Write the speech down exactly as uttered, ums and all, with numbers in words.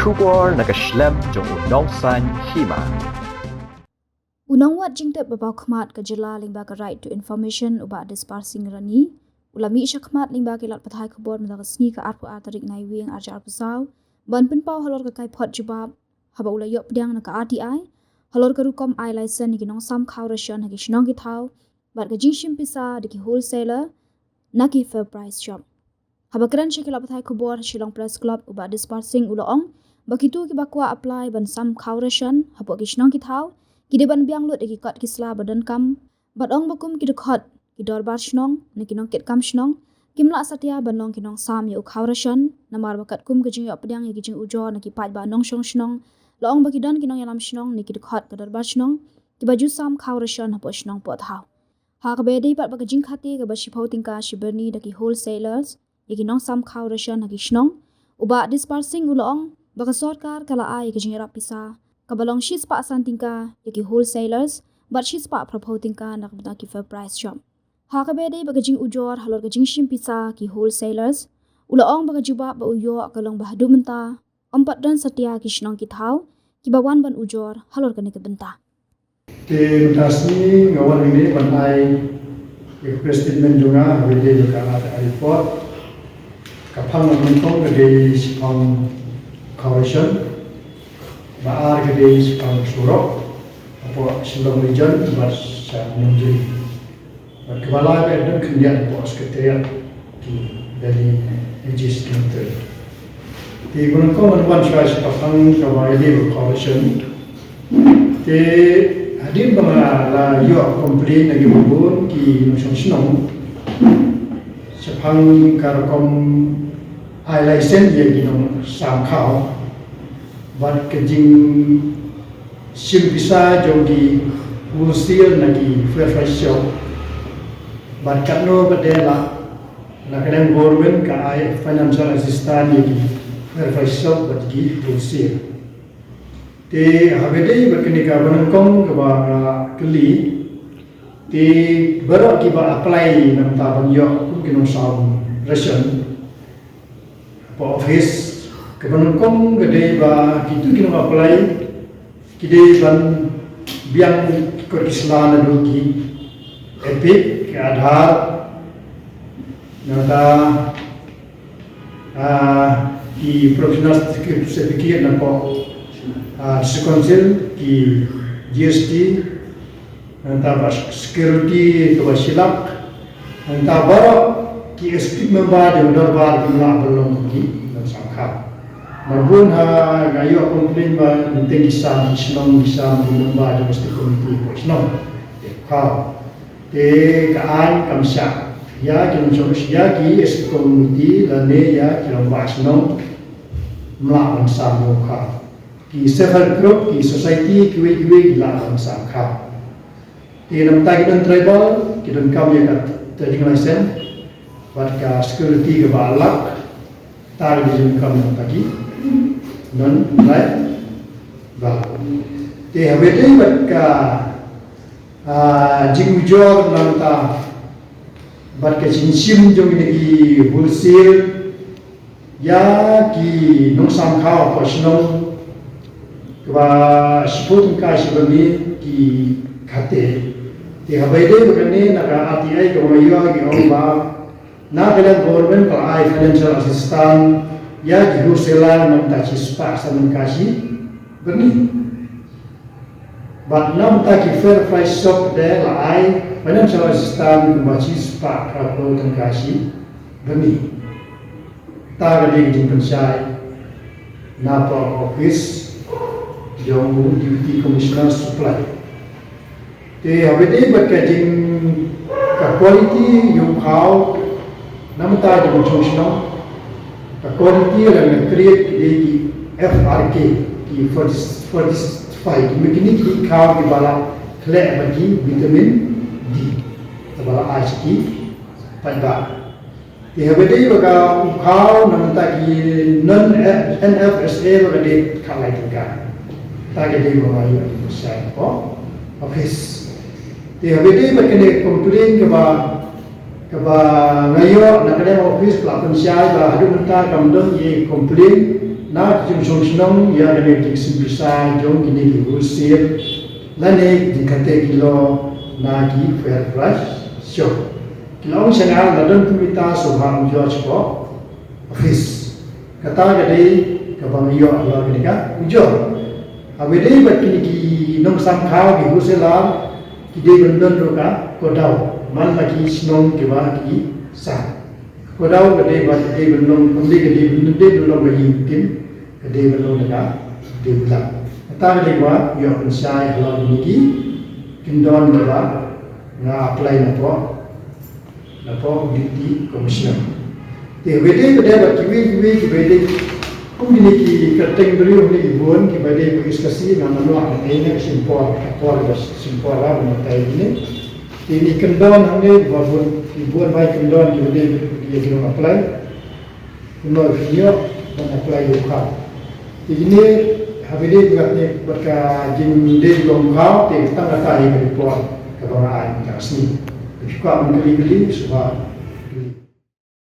Khubor na ka shlem jong u Nongsaiñ Hima. U nongwad jingtip ba paw khmat ka jylla lyngba ka Right to Information, u Bah Dispar Singh Rani, u la mih shakhmat lyngba ki lad pathai khubor mynta ka sngi ka arphew ar tarik Naiwieng arhajar arphew saw, ban pynpaw halor ka kaiphod jubab haba u la ïoh pdiang na ka R T I halor ka rukom ai laisen ïa ki nongsam khaw ration ha ki shnong ki thaw bad ka jingshim pisa da ki wholesaler na ki fair price shop. Haba kren sha ki lad pathai khubor ha Shillong Press Club, u Bah Dispar Singh u la ong ba kito kiba kwah apply ban sam khaw ration hapoh ki shnong ki thaw ki dei ban biang lut ïa ki kot ki sla ba donkam, bad ong ba kum ki dkhot, ki dorbar shnong ne ki nongkitkam shnong kim lah satia ban long ki nongsam ïa u khaw ration, namar ba katkum ka jingïoh pdiang ïa ki jingujor na ki paidbah nongshong shnong, la ong ba ki don ki nongïalam shnong ne ki dkhot ka dorbar shnong kiba ju sam khaw ration hapoh shnong poh thaw. Ha kaba ïadei bad ba ka jingkhate kaba shiphew tyngka shi byrni da ki wholesalers ïa ki nongsam khaw ration ha ki shnong, u Bah Dispar Singh u la ong ba ka sorkar ka la ai ïa ka jingïarap pisa kaba long shispah san tyngka ïa ki wholesalers bad shispah phraphew tyngka na ka bynta ki fair price shop. Ha kaba ïadei bad ka jingujor halor ka jingshim pisa ki wholesalers, u la ong ba ka jubab ba u ïoh ka long ba haduh mynta ym pat don satia ki shnong ki thaw kiba wan ban ujor halor kane ka bynta. Te mynta sngi nga wan hangne ban ai ïa ka press statement jong nga haba ïadei bad ka, ka report. Ka phang nyngkong ka dei shaphang khaw ration, ba ar ka dei shaphang surok hapoh Shillong Region bad sha Nongjri. Bad kaba lai ka dang khyndiat hapoh Secretariat ki Delhi N G C Centre. Te ba nyngkong ngan wan shuwa sha ka phang kaba ïadei bad khaw ration. Te hadien ba nga la ïoh complain na ki bun ki nongshong shnong shaphang ka rukom ai laisen ïa ki nongsam khaw bad ka jing shim pisa jong ki wholesale na ki fair price shop. Bad katno ba dei la na ka liang government ka ai financial assistance ïa ki fair price shop bad ki wholesale. Te haba ïadei bad kane kaba nyngkong kaba nga kylli, te baroh kiba apply na bynta ban ïoh kum ki nongsam ration hapoh office, kaba nyngkong ka dei ba kito ki nong apply ki dei ban biang ki kot ki sla naduh ki EPIC, ki Aadhaar, nangta, ah, ki professional certificate napoh, ah, District Council, ki G S T, nangta ba security kaba shilak, nangta baroh ki executive member jong u dorbar kim lah ban long ki nongsam khaw. Namar bun ha nga ïoh complain ba mynta ki sam ki shnong, ki sam ki member jong executive committee hapoh shnong. Khaw. Te ka aiñ kam shah ïa ki nongshong, ïa ki executive committee lane ïa ki rangbah shnong ym lah ban sam ïa u khaw. Ki self help group, ki society kiwei kiwei ki lah ban sam khaw. Te namar ki don tribal, ki donkam ïa ka trading license bad ka security kaba alak. Ta ka dei jingdonkam namar ki non tribal. Te haba ïadei bad ka, ah, jingujor nangta bad ka jingshim jong kine ki wholesale ïa ki nongsam khaw hapoh shnong, kaba shiphew tyngka shi byrni ki khate. Te haba ïadei bad kane, na ka R T I kaba nga ïoh, ki ong ba na ka liang government ka ai financial assistance ïa ki wholesaler na bynta shispah san tyngka shi byrni. Bad na bynta ki fair price shop de la ai financial assistance kumba shispah phraphew tyngka shi byrni. Ta ka dei ka jingpynshai napoh office jong u Deputy Commissioner Supply. Te haba ïadei bad ka jing, ka quality jong u khaw, namar ka jingshong shnong, ka quality lane ka grade ka dei ki F R K, ki fortis-, fortified. Kine ki dei ki khaw kiba la khleh bad ki vitamin D, kiba la ai sha ki paidbah. Te haba ïadei bad ka u khaw namar ki non N F S A ba ka dei khatlai tyngka. Ta ka dei ba nga ïoh jingpynshai napoh office. Te haba ïadei bad kane ka complain kaba Kaba nga ïoh na kane ka office ka la pynshai ba haduh mynta kam don ïa complain na ki jingshong shnong ïa kane ka jingsim pisa jong kine ki wholesale lane ki jingkhatei kilo na ki fair price shop. Ki la ong sha nga la don pynmih ta shuwa ujor shapoh office. Kata ka dei kaba nga ïoh halor kane ka ujor. Haba dei bad kine ki nongsan khaw ki wholesaler ki dei ban don ruh ka godown man la ki shnong kiba ki san. Godown ka dei bad ka dei ban long, ka dei ka dei ban dei ban long ka ïing tim, ka dei ban long ka dei ban. Kata ka dei ba ïoh pynshai halor kine ki kyndon kiba nga apply napoh napoh Deputy Commissioner. Te haba dei ba dei bad kiwei kiwei kiba dei kum kine ki kyrteng briew ne ki bun kiba dei ba iskasi nga mano ha kane ka shim por ka por ba shim por ba ban batai kine. Te kine kyndon hangne ba bun ki bun bai kyndon kiba dei ba ki apply. Kumno phi ïoh ban apply ïa u khaw. Te kine haba dei bad ne bad ka jingdei jong u khaw te tang kata hi ka report kaba nga ai mynta ka sngi. Te phi kwah ban kylli kylli shuwa